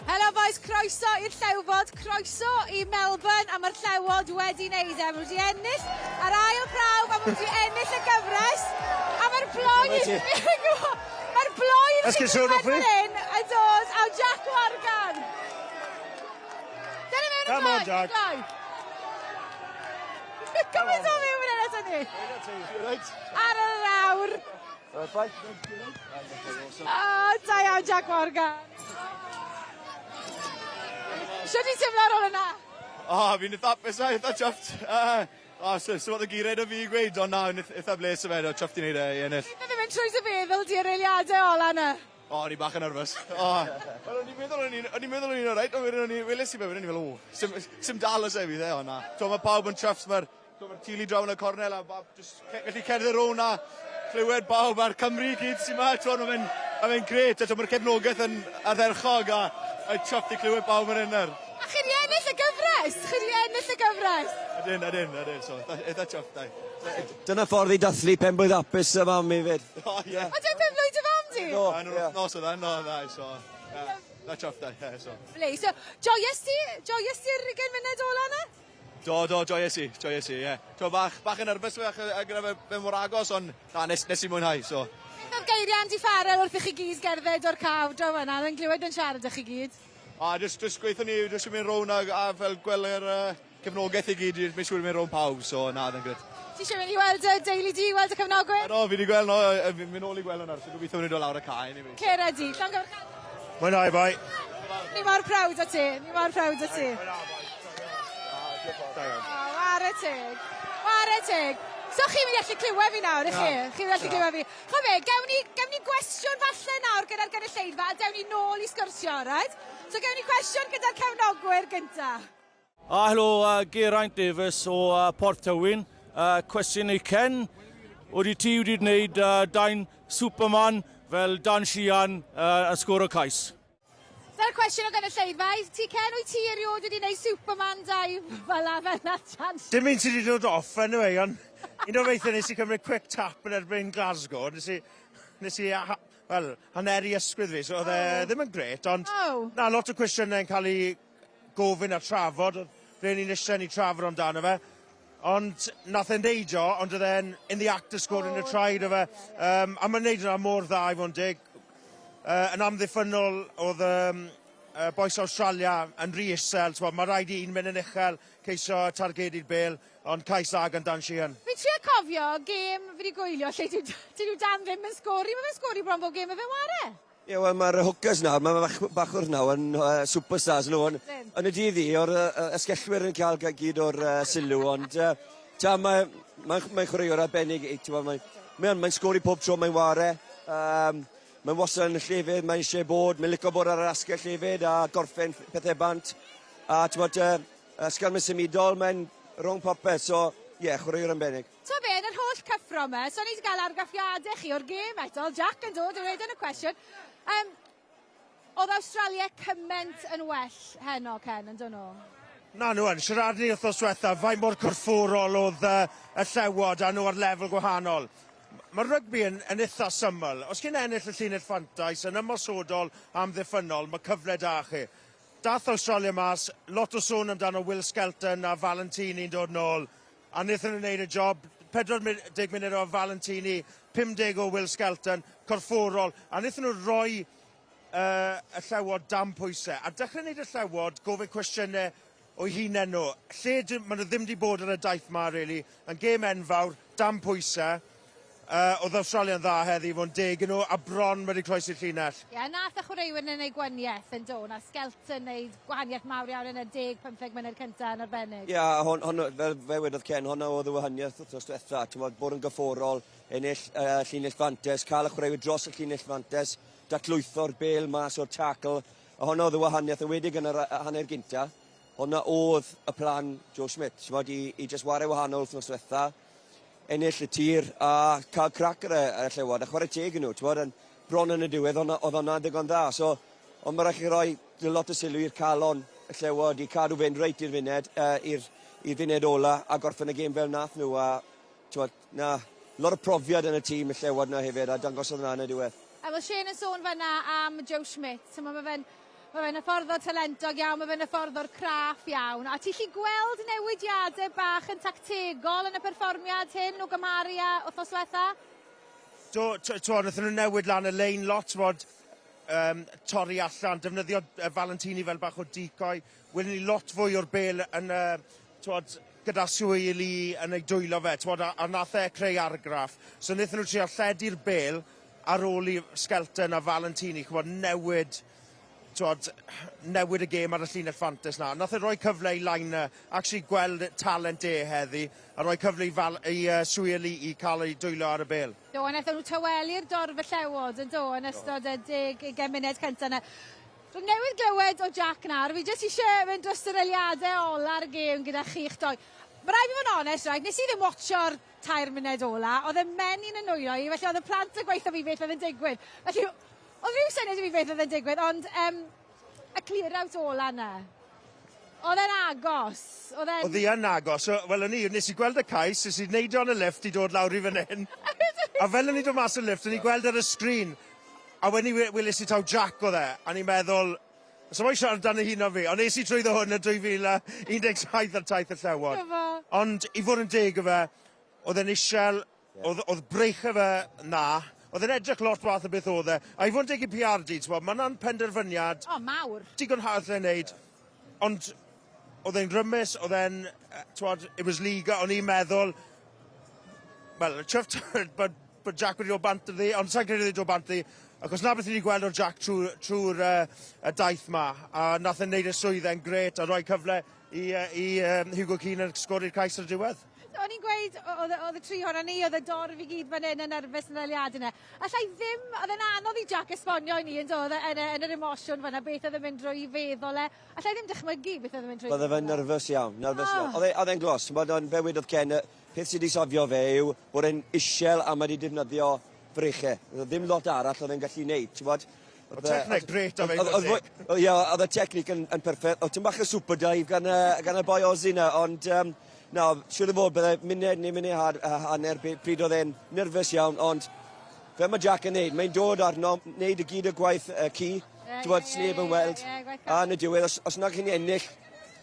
Helo boys, croeso i'r Llewfod, croeso i Melbourne a mae'r Llewod wedi wneud e. Maen nhw wedi ennill ar ail prawf a maen nhw wedi ennill y gyfres a mae'r bloi mae'r bloi sy'n dod fan hyn yn dod a Jack Morgan. Dyna mewn y Come on, Jack. gloi. Cymaint o fyw yn ato ni. Ar yr awr. O, da iawn Jack Morgan. Shwt ti'n teimlo ar ôl yna? O, fi'n eitha hapus a eitha chuffed. Uh, o, so, so fath o geiriau 'da fi i gweud, ond na, fi'n eitha bles o fe, o, chuffed i wneud e, i ennill. Beth oedd yn mynd trwy dy feddwl di yr eiliadau ola yna? O, o'n i bach yn nervous. O, wel, o'n i'n meddwl o'n i'n o'n i'n meddwl o'n i'n alright, ond wedyn o'n i, weles i fe, wedyn o'n i fel, o, sim, sim dal oes e fi, dde, o na. T'mo, mae pawb yn chuffed, mae'r T'mo ma'r teulu draw yn y cornel a bawb jyst gallu cerdded rownd a clywed bawb a'r Cymry i gyd sy 'ma t'mod ma' fe'n ma' fe'n grêt a t'mo' ma'r cefnogeth yn ardderchog a a chuffed i clywed bawb fan 'yn nawr. A chi 'di ennill y gyfres! Chi 'di ennill y gyfres! Ydyn ydyn ydyn so eitha eitha chuffed ai. Dyna ffordd i dathlu penblwydd hapus y fam hefyd. O ie. O dyw penblwydd dy fam di? Do. Yn yr wythnos oedd e no dda so ie eitha chuffed ai ie so. Lyfli so joies ti joies ti'r ugen munud ola 'na? Do, do, joies i, joies i, ie. T'mo' bach, bach yn nervous fach yy gyda fe fe mor agos, ond na, nes, nes i mwynhau, so. Beth oedd geiriau Andy Farrell wrth i chi gyd gerdded o'r caf draw fan'na, oedd e'n glywed yn siarad â chi gyd? A jyst, jyst gweithio ni, jyst yn mynd rownd a, a fel gweld yr uh, cefnogaeth i gyd, jyst mynd siŵr mynd rownd pawb, so na, oedd e'n grêt. Ti eisiau mynd i weld y deulu di, weld y cefnogwyr? Do, fi wedi gweld no, fi'n mynd nôl i gweld nhw nawr, so gobeithio maen nhw'n dod lawr y cae anyway. Cer â di, llongyfarchiadau. Mwynhau, boi. Ni mor proud o ti, ni mor proud o ti. O, ware teg. Ware teg. So chi'n mynd i allu clywed fi nawr, ych chi? Chi'n mynd i allu clywed fi. Ch'o be, gewn ni, gewn ni gwestiwn falle nawr gyda'r gynulleidfa, a dewn ni nôl i sgwrsio, right? So gewn ni cwestiwn gyda'r cefnogwyr gynta. A helo, uh, Geraint Davies o uh, Porth Tywyn. Uh, cwestiwn i Ken, wedi ti wedi gwneud uh, dain Superman fel Dan Sheehan uh, yn sgwr o cais? Dyna'r cwestiwn o gynulleidfa. Ti Ken, wyt ti erioed wedi gwneud Superman dive fel la, fel la Dan Dim un sydd wedi dod off anyway, ond un o'r weithiau nes i cymryd quick tap yn erbyn Glasgow, nes i, nes i, wel, haneru ysgwydd fi, so oedd e oh. ddim yn gret, ond oh. na, lot o cwestiynau yn cael ei gofyn a trafod, oedd rhein ni'n eisiau ni trafod amdano fe. Ond nath e'n neud o, ond oedd e'n in the act of scoring oh, a try do fe. Um, a mae'n neud yna mor dda i fod yn deg. Uh, yn amddiffynnol oedd um, uh, bois Australia yn rhy isel, mae rhaid i un mynd yn uchel, ceisio targedu'r bel, ond cais dda gan Dan Sheehan. Fi'n trio cofio gêm fi wedi gwylio lle dyw, dyw Dan ddim yn sgori, mae fe'n sgori bron bob gêm mae fe'n ware. Ie, wel, mae'r hookers na, mae bach, bachwr nawr yn uh, superstars nhw. Yn, yn y dydd i, o'r uh, esgellwyr yn cael gyd o'r uh, sylw, ond uh, ta, mae'n mae, mae chwaraewr arbennig, ti'n mae'n mae, mae sgori pob tro mae'n ware. Um, mae'n wastad yn y llefydd, mae'n eisiau bod, mae'n licio bod ar yr asgell hefyd a gorffen pethau bant. A ti'n bod, uh, ysgarmes symudol, mae'n rhwng popeth, so ie, yeah, chwaraewr arbennig. T'o' be', yn yr holl cyffro 'ma, so ni 'di ga'l argraffiade chi o'r gêm eto, o'dd Jack yn dod yn weud yn y cwestiwn. Yym, o'dd Awstralia cyment yn well heno, Ken, on'd o'n nhw? Na nhw yn. Siarad ni wythnos diwetha, faint mor corfforol oedd uh, y llewod a nhw ar lefel gwahanol. Mae rygbi yn, yn eitha syml. Os chi'n ennill y llinell fantais, yn ymosodol amddiffynnol, mae cyfle da chi. Dath Awstralia mas, lot o sôn amdano Will Skelton a Valentini'n dod nôl. A wnaethon nhw wneud y job, 40 munud o Valentini, 50 o Will Skelton, corfforol, a wnaethon nhw roi uh, y llewod dan pwysau. A dechrau wneud y llewod, gofyn cwestiynau o'u hunain nhw. Lle maen nhw ddim wedi bod ar y daith ma, really, yn gêm enfawr, dan pwysau. Uh, oedd Awstralia'n dda heddi, fo'n deg yn nhw, a bron wedi croesi'r llinell. Ie, yeah, nath y chwaraewyr yn ei gwaniaeth yn do, nath Skelton wneud gwahaniaeth mawr iawn yn y 10-15 munud cyntaf yn arbennig. Ie, yeah, hon, hon, fel fe wedodd Ken, honna oedd y wahaniaeth wrthnos diwetha, ti'n bod, bod yn gyfforol, ennill uh, llinell fantes, cael y chwaraewyr dros y llinell fantes, datlwytho'r bel mas o'r tackle, a honna oedd y wahaniaeth yn wedig yn yr hanner gynta. Honna oedd y plan Joe Schmidt, ti'n bod, i, i just ware wahanol wrthnos diwetha, ennill y tir a cael crac ar y, ar y llewod a chwarae teg i nhw, t'mod, yn bron yn y diwedd ond oedd hwnna'n ddigon dda. So, ond mae rhaid chi roi lot o sylw i'r calon y llewod i cadw fynd reit i'r funed, uh, i'r i'r funed ola a gorffen y gêm fel nath nhw a t'mod, na, lot o profiad yn y tîm y llewod na hefyd a dangosodd hwnna yn y diwedd. A fel Shane yn sôn fanna am Joe Schmidt, t'mo' ma' fe'n... Mae fe'n hyfforddwr talentog iawn, mae fe'n hyfforddwr craff iawn. A ti 'llu gweld newidiadau bach yn tactegol yn y perfformiad hyn o gymharu â wythnos dwetha? Do, t'wod, wnaethon nhw newid lan y lein lot, t'wod, torri allan, defnyddio Valentini fel bach o decoy. Welwn ni lot fwy o'r bêl yn, t'wod, gyda Suaalii yn ei dwylo fe, t'wod, a nath e creu argraff. So wnaethon nhw trio lledu'r bêl ar ôl i Skelton a Valentini, ch'mod, newid, t'wod, newid y gêm ar y llinell fantes 'na. Nath e roi cyfle i Lainer actually gweld talent e heddi, a roi cyfle i Val i Suaalii cael ei dwylo ar y bêl. Do, a wnaethon nhw tawelu'r dorf y Llewod, yn do, yn ystod y 10 munud cynta 'na. Rwy newydd glywed o Jack nawr, fi jyst eisiau mynd dros yr eiliadau ola'r gêm gyda chi'ch doi. Mae rhaid fi fod yn onest, right, nes i ddim watcho'r 3 munud ola, oedd y menyn yn nwylo i, felly oedd y plant yn gweithio fi beth oedd yn digwydd. Felly, oedd rhyw syniad i fi beth oedd yn digwydd, ond y clear out ola 'na, oedd e'n agos, oedd e'n... Oedd hi yn agos. Wel, o'n i, nes i gweld y cais, nes i neidio yn y lift i dod lawr i fan hyn. A fel o'n i'n dod mas o'r lift, o'n i'n gweld ar y sgrin, a wedyn weles i taw Jack oedd e, a o'n i'n meddwl, so moyn siarad amdano hyn o fi, ond es i trwyddo hwn yn 2017 ar Taith y Llewod. Ond i fod yn deg o fe, oedd e'n isiel, oedd breichau fe 'na, oedd e'n edrych lot wath o beth oedd e. A i fod yn deg i PRD, ti'n mae hwnna'n penderfyniad... O, mawr. Digon hawdd le wneud, ond oedd e'n grymus, oedd e'n, t'wod, it was legal, o'n i'n meddwl, wel, chuffed bod Jack wedi dod bant iddi, ond sa'n credu iddi dod bant iddi, achos na beth ni wedi gweld o'r Jack trwy'r trwy, y daith ma, a nath e'n neud y swydd e'n gret, a rhoi cyfle i Hugo Keenan sgori'r cais ar y diwedd. O'n i'n gweud, oedd y tri ohonon ni, oedd y dorf i gyd fan hyn yn nerfus yn yr eiliadau yna. Alla i ddim, oedd e'n anodd i Jack esbonio i ni yn dod yn yr emosiwn fan'na, beth oedd yn mynd drwy feddwl e. Alla i ddim dychmygu beth oedd yn mynd drwy Bydde fe'n nerfus iawn, nerfus iawn. Oedd e, e'n glos, ti'n bod, ond fe wedodd Ken, y peth sydd wedi safio fe yw bod e'n isiel a mae wedi defnyddio freichau. Oedd ddim lot arall oedd e'n gallu neud, ti'n bod? Oedd techneg grêt am ei fod e. Ie, oedd y technic yn perffaith. Oedd tipyn bach o super dive gan y boi Aussie 'na, ond na, siŵr o fod bydde munud neu munud hanner pryd oedd e'n nerfus iawn, ond fel mae Jack yn neud, mae'n dod arno, neud y gyd o gwaith ci, ti'n bod, sneb yn weld, a yn y diwedd, os nag chi'n ennill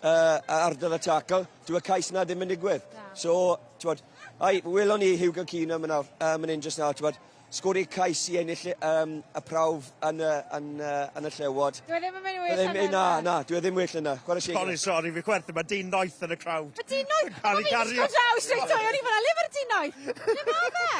ardal y tackle, dyw y cais 'na ddim yn digwydd. So, ti'n bod, ai, welon ni Hugo Keane am yn hyn just nawr, ti'n bod, sgori cais i ennill y prawf yn y Llewod. Dwi e ddim yn mynd well yna. Na, na, dwi e ddim well yna. Chwarae teg. Sorry, sorry, fi chwerthin, mae dyn noeth yn y crowd. Mae dyn noeth? Cael ei cario. O'n i'n draw straight away, o'n i'n fel, le mae'r dyn noeth? Le mae fe?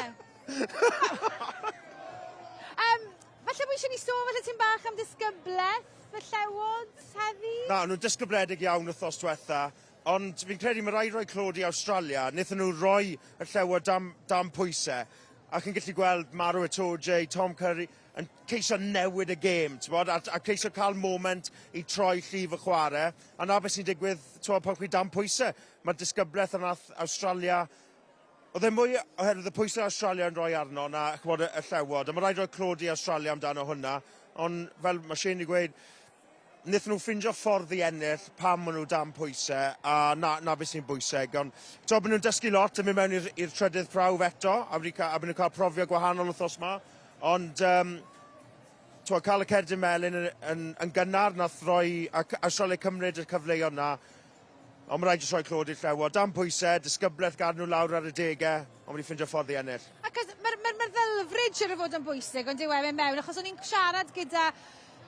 Falle bod eisiau ni sôn falle tipyn bach am disgyblaeth y Llewod heddi? Na, nhw'n disgybledig iawn wythnos diwetha, ond fi'n credu mae rhaid rhoi clod i Awstralia. Wnaethon nhw roi y Llewod dan pwysau, a chi'n gallu gweld Maro Itoje, Tom Curry, yn ceisio newid y gêm, t'bod, a ceisio cael moment i troi llif y chwarae, a na beth sy'n digwydd, t'bod, pan chi dan pwysau. Mae'r disgyblaeth yna Awstralia, oedd e mwy oherwydd y pwysau Awstralia yn rhoi arno na, ch'mod, y Llewod, a mae rhaid rhoi clod i Awstralia amdano hwnna, ond fel mae Shane wedi gweud, wnaethon nhw ffindio ffordd i ennill pam maen nhw dan pwysau, a na beth sy'n bwysig. Ond to, maen nhw'n dysgu lot yn mynd mewn i'r trydydd prawf eto, a maen nhw'n cael profiad gwahanol wythnos ma. Ond t'wod, cael y cerdyn melyn yn gynnar, nath roi Awstralia cymryd y cyfleoedd na. Ond mae rhaid jyst rhoi clod i'r Llewod. Dan pwysau, disgyblaeth gadw nhw lawr ar y degau, ond wedi ffindio ffordd i ennill. Ac mae'r ddelfryd siŵr o fod yn bwysig, ond dyw e mynd mewn, achos o'n i'n siarad gyda...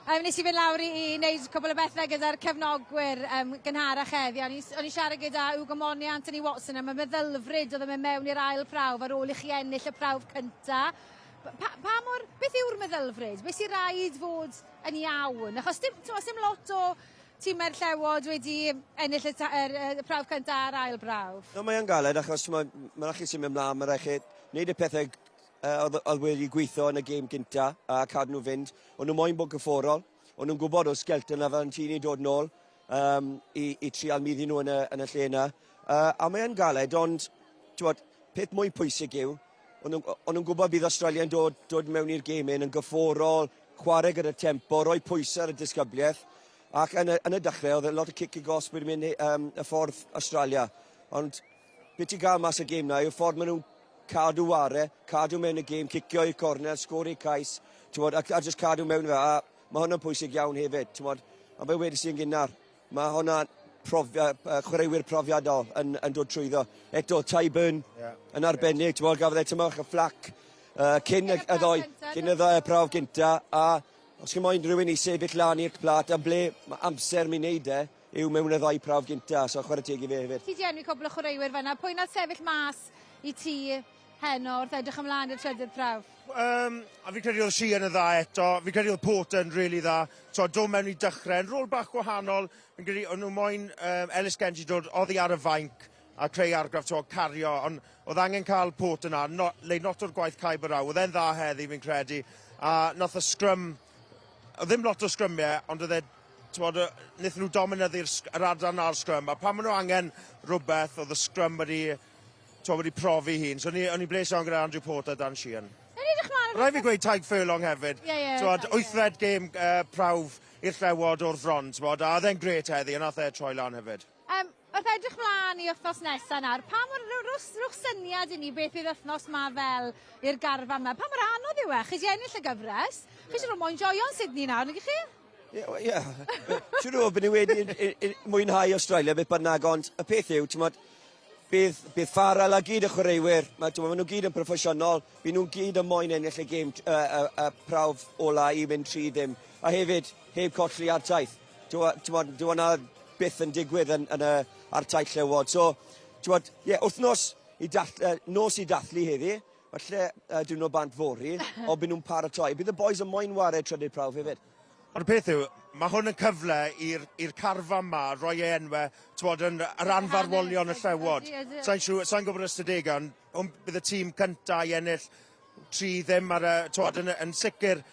Nes i fynd lawr i wneud cwbl o bethau gyda'r cefnogwyr gynharach heddi. O'n i'n siarad gyda Ugo Monye, Anthony Watson am y meddylfryd oedd yn mynd mewn i'r ail prawf ar ôl i chi ennill y prawf cynta. Pa mor, beth yw'r meddylfryd? Beth sy'n rhaid fod yn iawn? Achos dim, dim lot o tîmau'r Llewod wedi ennill y prawf cynta a'r ail brawf. No, mae'n galed achos mae ma rhaid chi symud ymlaen, mae rhaid chi wneud y pethau oedd wedi gweithio yn y gêm gynta a cadw nhw fynd. O'n nhw moyn bod gyfforol, o'n nhw'n gwybod o Skelton a Valentini dod nôl i trial middi nhw yn y lle yna. A mae'n galed, ond t'wod, peth mwy pwysig yw, o'n nhw'n gwybod bydd Australia'n dod mewn i'r gêm hyn yn gyfforol, chwarae gyda tempo, rhoi pwysau ar y disgybliaeth. Ac yn y dechrau, oedd lot o cic i gosb wedi mynd y ffordd Australia. Ond beth ti'n gael mas y gêm na yw'r ffordd maen nhw'n cadw ware, cadw mewn y gêm, cicio i'r cornel, sgori cais, t'wod, a just cadw mewn fe. A Mae hwnna'n pwysig iawn hefyd, t'mod, a fel wedes i yn gynnar, mae hwnna profia, chwaraewyr profiadol yn, yn dod trwyddo. Eto, Ty Byrne yeah. yn arbennig, t'mod, gafodd e tymor y fflac cyn y, y ddoi, cyn y ddoi prawf gynta, a os chi'n moyn rhywun i sefyll lan i'r plat, a ble mae amser mi wneud e, yw mewn y ddau prawf gynta, so chwarae teg i fe hefyd. Ti di enwi cwbl o chwaraewyr fanna, pwy nath sefyll mas i ti heno wrth edrych ymlaen i'r trydydd prawf? Um, a fi'n credu oedd Sheehan yn dda eto, fi'n credu oedd Porter yn rili really dda. So, dod mewn i dechrau, yn rôl bach gwahanol, fi'n credu o'n nhw moyn um, Ellis Genji dod oddi ar y fainc a creu argraff, to, cario, ond oedd angen cael Porter yna, no, leid not o'r gwaith Kai Barau, oedd e'n dda heddi fi'n credu, a nath y scrum, oedd ddim lot o sgrymiau, ond oedd e, t'mod, wnaethon nhw dominyddu'r yr adran a'r scrum, a pan maen nhw angen rhywbeth, oedd y scrum wedi, t'mod, wedi profi hun. So o'n i'n bles iawn gyda Andrew Porter a Dan Sheehan. Yn edrych mlaen... Rhaid fi gweud Tadhg Furlong hefyd. Ie, ie. T'mod, wythfed gêm uh, prawf i'r Llewod o'r fron, t'mod, a oedd e'n gret heddi, a nath e troi lan hefyd. Um, wrth edrych mlaen i wythnos nesaf nawr, pa mor, rhowch, rhowch syniad i ni beth fydd wythnos ma fel i'r garfan ma? Pa mor anodd yw e? Chi 'di ennill y gyfres. Chi siŵr o moyn joio'n Sydney nawr, nag ych chi? Ie, ie. Siŵr o fod ni wedi mwynhau Australia beth bynnag, ond y peth yw, ti'n bydd, bydd Farrell a gyd y chwaraewyr, mae, ma nhw gyd yn proffesiynol, bydd nhw'n gyd yn moyn ennill y gêm, y, y, y prawf ola i fynd 3-0. A hefyd, heb colli ar taith. Ti'n dyw hwnna byth yn digwydd yn, yn y, ar taith Llewod. So, ti'n ie, yeah, wythnos i dath, nos i dathlu heddi, falle diwrnod bant fory, ond byd nhw'n paratoi. Bydd y boys yn moyn ware trydydd prawf hefyd. Ond y peth yw, mae hwn yn cyfle i'r carfan ma roi ei enwe, t'mod, yn yr anfarwolion y Llewod. Sa'n siŵr, sa'n gwybod ystadegau, ond hwn bydd y tîm cynta i ennill 3-0 ar y, t'mod, yn, yn sicr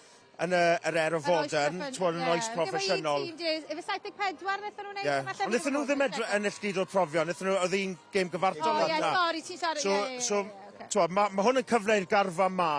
yn y, yr era fodern, t'mod, yn oes proffesiynol. Efe 74 wnaethon nhw wneud? Ie. Ond wnaethon nhw ddim ennill gyd o'r profion, wnaethon nhw, oedd un gêm gyfartal O ie, sori, ti'n siarad, ie, ie, ie. So, t'mod, ma' ma' hwn yn cyfle i'r garfan 'ma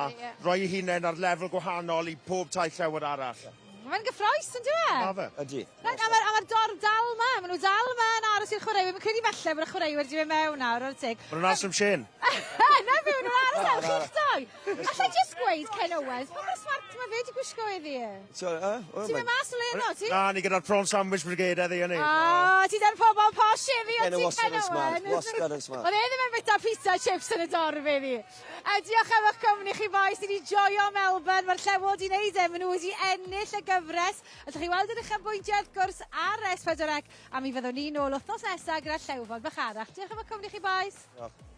roi eu hunain ar lefel gwahanol i pob taith Llewod arall. Mae'n gyffroes, yn dyw e? Ma' fe. Ydi. Reit, a mae'r a ma dorf dal 'ma, maen nhw dal 'ma yn aros i'r chwaraewyr. Fi'n credu falle bod y chwaraewyr 'di mynd mewn nawr, o'r teg. Maen nhw'n aros am Shane. Na fe, maen nhw'n aros am chi'ch doi. Alla i just gweud Ken Owens, pa mor smart mae fe 'di gwisgo heddi? So, Ti'n mynd mas o le yno, ti? Na, ni gyda'r prawn sandwich brigade heddi, o'n i. O, ti 'da'r pobol posh heddi, o ti Ken Owens. Smart, wastad yn smart. Oedd e ddim yn bwyta pizza chips yn y dorf heddi. A diolch am eich cwmni chi bois, ni wedi joio Melbourne, mae'r Llewod wedi wneud e, maen nhw wedi ennill y gyfres. Allwch chi weld yr uchafbwyntiau wrth gwrs ar S4C, a mi fyddwn ni nôl wythnos nesaf gyda Llewfod bach arall. Diolch am eich cwmni chi bois. Diolch.